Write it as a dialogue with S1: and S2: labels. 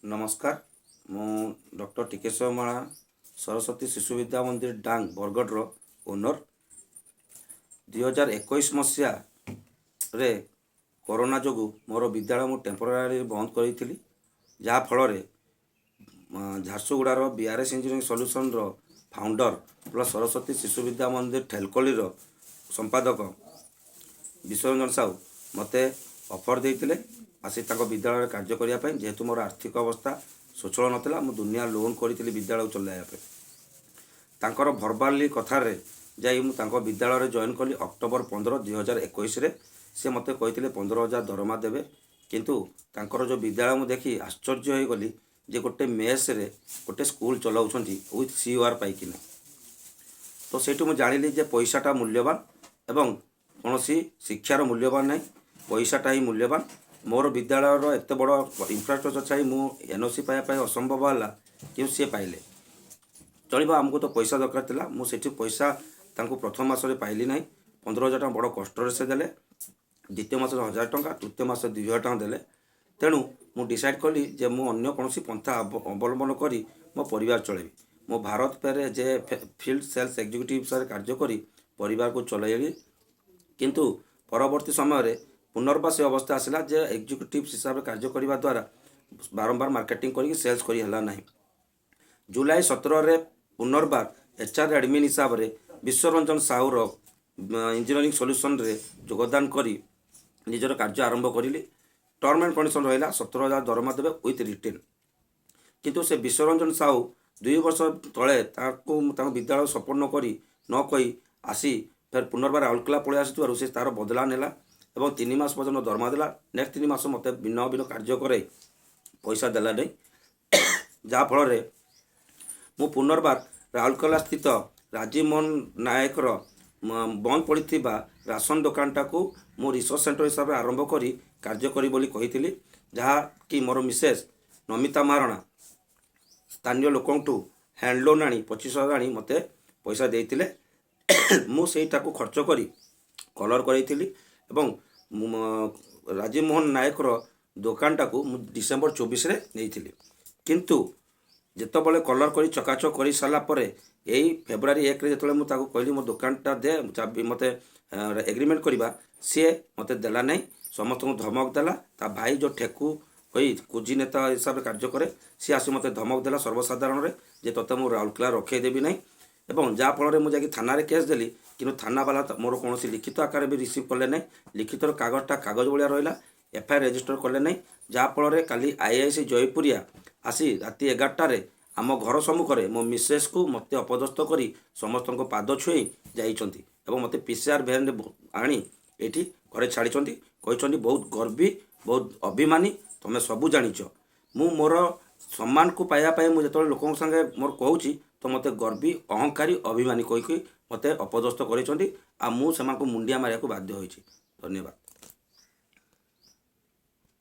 S1: ନମସ୍କାର, ମୁଁ ଡକ୍ଟର ଟିକେଶ୍ୱର ମହାରଣା, ସରସ୍ୱତୀ ଶିଶୁ ବିଦ୍ୟା ମନ୍ଦିର, ଡାଙ୍ଗ, ବରଗଡ଼ର ଓନର୍। 2021 ମସିହାରେ କରୋନା ଯୋଗୁଁ ମୋର ବିଦ୍ୟାଳୟ ମୁଁ ଟେମ୍ପୋରାରୀ ବନ୍ଦ କରିଥିଲି, ଯାହାଫଳରେ ଝାରସୁଗୁଡ଼ାର ବିଆର୍ଏସ୍ ଇଞ୍ଜିନିୟରିଂ ସଲ୍ୟୁସନ୍ର ଫାଉଣ୍ଡର ପ୍ଲସ୍ ସରସ୍ୱତୀ ଶିଶୁ ବିଦ୍ୟା ମନ୍ଦିର ଠେଲକଲିର ସମ୍ପାଦକ ବିଶ୍ୱରଞ୍ଜନ ସାହୁ ମୋତେ ଅଫର୍ ଦେଇଥିଲେ ଆସି ତାଙ୍କ ବିଦ୍ୟାଳୟରେ କାର୍ଯ୍ୟ କରିବା ପାଇଁ। ଯେହେତୁ ମୋର ଆର୍ଥିକ ଅବସ୍ଥା ସ୍ୱଚ୍ଛଳ ନଥିଲା, ମୁଁ ଦୁନିଆ ଲୋନ୍ କରିଥିଲି ବିଦ୍ୟାଳୟକୁ ଚଲାଇବା ପାଇଁ। ତାଙ୍କର ଭର୍ବାଲି କଥାରେ ଯାଇ ମୁଁ ତାଙ୍କ ବିଦ୍ୟାଳୟରେ ଜଏନ୍ କଲି ଅକ୍ଟୋବର 15, 2021ରେ। ସେ ମୋତେ କହିଥିଲେ 15,000 ଦରମା ଦେବେ। କିନ୍ତୁ ତାଙ୍କର ଯେଉଁ ବିଦ୍ୟାଳୟ ମୁଁ ଦେଖି ଆଶ୍ଚର୍ଯ୍ୟ ହୋଇଗଲି ଯେ ଗୋଟେ ମେସ୍ରେ ଗୋଟେ ସ୍କୁଲ ଚଲାଉଛନ୍ତି ୱିଥ୍ ସିଓଆର୍ ପାଇକିନା। ତ ସେଇଠୁ ମୁଁ ଜାଣିଲି ଯେ ପଇସାଟା ମୂଲ୍ୟବାନ ଏବଂ କୌଣସି ଶିକ୍ଷାର ମୂଲ୍ୟବାନ ନାହିଁ, ପଇସାଟା ହିଁ ମୂଲ୍ୟବାନ। ମୋର ବିଦ୍ୟାଳୟର ଏତେ ବଡ଼ ଇନଫ୍ରାଷ୍ଟ୍ରକ୍ଚର ଛାଡ଼ି ମୁଁ ଏନ୍ଓସି ପାଇବା ପାଇଁ ଅସମ୍ଭବ ହେଲା, କିନ୍ତୁ ସିଏ ପାଇଲେ। ଚଳିବ, ଆମକୁ ତ ପଇସା ଦରକାର ଥିଲା। ମୁଁ ସେଠି ପଇସା ତାଙ୍କୁ ପ୍ରଥମ ମାସରେ ପାଇଲି ନାହିଁ। 15,000 ଟଙ୍କା ବଡ଼ କଷ୍ଟରେ ସେ ଦେଲେ। ଦ୍ୱିତୀୟ ମାସରେ 1000 ଟଙ୍କା, ତୃତୀୟ ମାସରେ 2000 ଟଙ୍କା ଦେଲେ। ତେଣୁ ମୁଁ ଡିସାଇଡ଼୍ କଲି ଯେ ମୁଁ ଅନ୍ୟ କୌଣସି ପନ୍ଥା ଅବଲମ୍ବନ କରି ମୋ ପରିବାର ଚଳେଇବି। ମୁଁ ଭାରତ ପେରେ ଯେ ଫିଲ୍ଡ ସେଲ୍ସ ଏକ୍ଜିକ୍ୟୁଟିଭ୍ ହିସାବରେ କାର୍ଯ୍ୟ କରି ପରିବାରକୁ ଚଳାଇଲି। କିନ୍ତୁ ପରବର୍ତ୍ତୀ ସମୟରେ ପୁନର୍ବାର ସେ ଅବସ୍ଥା ଆସିଲା ଯେ ଏକ୍ଜିକ୍ୟୁଟିଭ୍ ହିସାବରେ କାର୍ଯ୍ୟ କରିବା ଦ୍ୱାରା ବାରମ୍ବାର ମାର୍କେଟିଂ କରିକି ସେଲ୍ସ କରି ହେଲା ନାହିଁ। ଜୁଲାଇ 17ରେ ପୁନର୍ବାର ଏଚ୍ ଆର୍ ଆଡ଼ମିନ୍ ହିସାବରେ ବିଶ୍ୱରଞ୍ଜନ ସାହୁର ଇଞ୍ଜିନିୟରିଂ ସଲ୍ୟୁସନରେ ଯୋଗଦାନ କରି ନିଜର କାର୍ଯ୍ୟ ଆରମ୍ଭ କରିଲି। ଟର୍ମ ଆଣ୍ଡ କଣ୍ଡିସନ୍ ରହିଲା 17,000 ଦରମା ଦେବେ ୱିଥ୍ ରିଟେନ୍। କିନ୍ତୁ ସେ ବିଶ୍ୱରଞ୍ଜନ ସାହୁ 2 ବର୍ଷ ତଳେ ତାକୁ ତାଙ୍କ ବିଦ୍ୟାଳୟ ସପୋର୍ଟ ନ କରି, ନ କହି ଆସି ଫେର ପୁନର୍ବାର ରାଉରକେଲା ପଳେଇ ଆସିଥିବାରୁ ସେ ତା'ର ବଦଲା ନେଲା ଏବଂ 3 ମାସ ପର୍ଯ୍ୟନ୍ତ ଦରମା ଦେଲା। ନେକ୍ସଟ 3 ମାସ ମୋତେ ଭିନ୍ନ ଭିନ୍ନ କାର୍ଯ୍ୟ କରାଇ ପଇସା ଦେଲା ନାହିଁ, ଯାହାଫଳରେ ମୁଁ ପୁନର୍ବାର ରାଉରକେଲା ସ୍ଥିତ ରାଜୀବ ମୋହନ ନାୟକର ବନ୍ଦ ପଡ଼ିଥିବା ରାସନ ଦୋକାନଟାକୁ ମୁଁ ରିସର୍ଚ୍ଚ ସେଣ୍ଟର ହିସାବରେ ଆରମ୍ଭ କରି କାର୍ଯ୍ୟ କରିବି ବୋଲି କହିଥିଲି, ଯାହାକି ମୋର ମିସେସ୍ ନମିତା ମହାରଣା ସ୍ଥାନୀୟ ଲୋକଙ୍କଠୁ ହ୍ୟାଣ୍ଡ ଲୋନ୍ ଆଣି, 25,000 ଆଣି ମୋତେ ପଇସା ଦେଇଥିଲେ। ମୁଁ ସେଇଟାକୁ ଖର୍ଚ୍ଚ କରି କଲର୍ କରାଇଥିଲି ଏବଂ ମୁଁ ରାଜୀବ ମୋହନ ନାୟକର ଦୋକାନଟାକୁ ମୁଁ ଡିସେମ୍ବର 24ରେ ନେଇଥିଲି। କିନ୍ତୁ ଯେତେବେଳେ କଲର୍ କରି ଚକାଚକ କରି ସାରିଲା ପରେ ଏଇ ଫେବୃଆରୀ 1ରେ ଯେତେବେଳେ ମୁଁ ତାକୁ କହିଲି ମୋ ଦୋକାନଟା ଦେ ଚାବି, ମୋତେ ଏଗ୍ରିମେଣ୍ଟ କରିବା, ସିଏ ମୋତେ ଦେଲା ନାହିଁ। ସମସ୍ତଙ୍କୁ ଧମକ ଦେଲା। ତା ଭାଇ ଯେଉଁ ଠେକୁ କହି କୁଜି ନେତା ହିସାବରେ କାର୍ଯ୍ୟ କରେ, ସିଏ ଆସି ମୋତେ ଧମକ ଦେଲା ସର୍ବସାଧାରଣରେ ଯେ ତୋତେ ମୁଁ ରାଉରକେଲା ରଖେଇଦେବି ନାହିଁ। ଏବଂ ଯାହାଫଳରେ ମୁଁ ଯାଇକି ଥାନାରେ କେସ୍ ଦେଲି। କିନ୍ତୁ ଥାନାବାଲା ତ ମୋର କୌଣସି ଲିଖିତ ଆକାରରେ ବି ରିସିଭ୍ କଲେ ନାହିଁ। ଲିଖିତର କାଗଜଟା କାଗଜ ଭଳିଆ ରହିଲା, ଏଫଆଇଆର୍ ରେଜିଷ୍ଟର କଲେ ନାହିଁ। ଯାହାଫଳରେ କାଲି ଆଇଆଇସି ଜୟପୁରିଆ ଆସି ରାତି 11ଟାରେ ଆମ ଘର ସମ୍ମୁଖରେ ମୋ ମିସେସ୍କୁ ମୋତେ ଅପଦସ୍ଥ କରି ସମସ୍ତଙ୍କ ପାଦ ଛୁଏଁ ଯାଇଛନ୍ତି ଏବଂ ମୋତେ ପିସିଆର୍ ଭ୍ୟାନ୍ରେ ଆଣି ଏଇଠି ଘରେ ଛାଡ଼ିଛନ୍ତି। କହିଛନ୍ତି, ବହୁତ ଗର୍ବୀ, ବହୁତ ଅଭିମାନୀ, ତୁମେ ସବୁ ଜାଣିଛ। ମୁଁ ମୋର ସମ୍ମାନକୁ ପାଇବା ପାଇଁ ମୁଁ ଯେତେବେଳେ ଲୋକଙ୍କ ସାଙ୍ଗେ ମୋର କହୁଛି ତ ମୋତେ ଗର୍ବୀ, ଅହଙ୍କାରୀ, ଅଭିମାନୀ କହିକି ମୋତେ ଅପଦସ୍ଥ କରିଛନ୍ତି ଆଉ ମୁଁ ସେମାନଙ୍କୁ ମୁଣ୍ଡିଆ ମାରିବାକୁ ବାଧ୍ୟ ହୋଇଛି। ଧନ୍ୟବାଦ।